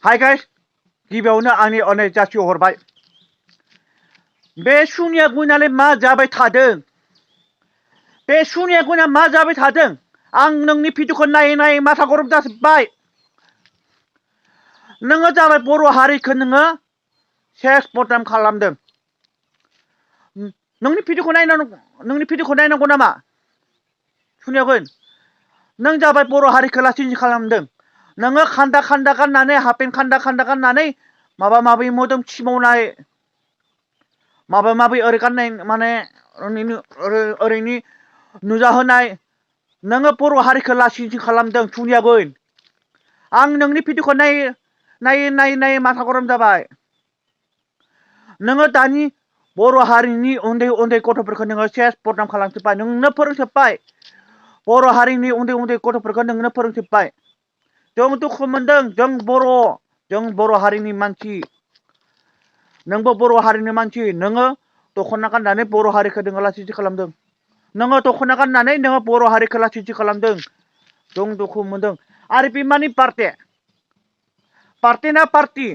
Hi guys गिबियावनो आंनि अननाय जासिहरबाय। बे सुनिया गुनालाय मा जाबाय थादों? बे सुनिया गुना मा जाबाय थादों? आं नोंनि भिडिअखौ नायै नायै माथा गरम जाजोब्बाय। नोङो जाबाय बर' हारिखौ नोङो सेस बदनाम खालामदों। नोंनि भिडिअखौ नायनांगौ नामा? सुनिया गुन नों जाबाय बर' हारिखौ लासिंसिं खालामदों। नोङो खान्दा खान्दा गाननानै हाफपेन्ट खान्दा गाननानै माबा माबि मोदोम थिमावनाय माबा माबि ओरै गाननाय माने ओरैनि नुजाहोनाय नोङो बर' हारिखौ लासिंसिं खालामदों सुनिया गुन। आं नोंनि भिडिअखौ नायै माथा गरम जाबाय। नोङो दानि बर' हारिनि उन्दै उन्दै गथ'फोरखौ नोङो सेस बदनाम खालामजोब्बाय। नोंनो फोरोंजोब्बाय। बर' हारिनि उन्दै उन्दै गथ'फोरखौ नोंनो फोरोंजोब्बाय। जों दुखु मोनदों। जों बर' हारिनि मानसि। नोंबो बर' हारिनि मानसि। नोङो दख'ना गाननानै बर' हारिखौ नोङो लासिंसिं खालामदों। नोङो दख'ना गाननानै नोङो बर' हारिखौ लासिंसिं खालामदों। जों दुखु मोनदों। आरो बे मानि पार्टि ना पार्टि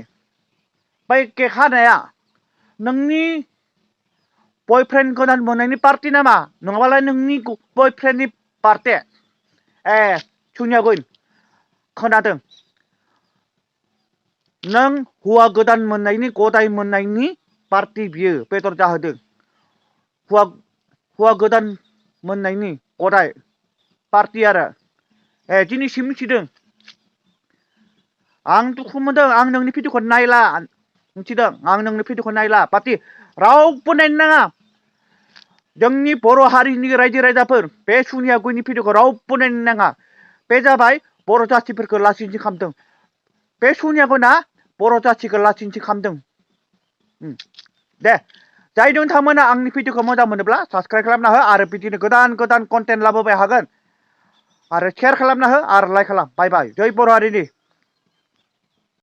बै केक हानाया नोंनि बयफ्रेन्ड गोदान मोननायनि पार्टि नामा? नङाबालाय नोंनि बयफ्रेन्डनि पार्टि? सुनिया गुन खोनादों। नों हौवा गोदान मोननायनि गदाय मोननायनि पार्टि बियो बेदर जाहोदों। हौवा गोदान मोननायनि गदाय पार्टि आरो दिनैसिम मिथिदों। आं दुखु मोनदों। आं नोंनि भिडिअखौ नायला मिथिदों। आं नोंनि भिडिअखौ नायला पार्टि रावबो नायनो नाङा। जोंनि बर' हारिनि रायजो राजाफोर बे सुनिया गुननि भिडिअखौ रावबो नायनो नाङा। बे जाबाय बर' जाथिफोरखौ लासिंसिं खालामदों। बे सुनिया गुना बर' जाथिखौ लासिंसिं खालामदों। दे जाय नोंथांमोना आंनि भिडिअखौ मोजां मोनोब्ला साबस्क्राइब खालामना हो आरो बिदिनो गोदान गोदान कन्टेन्ट लाबोबाय हागोन। आरो शेयार खालामना हो आरो लाइक खालाम। बाय बाय। जय बर' हारिनि।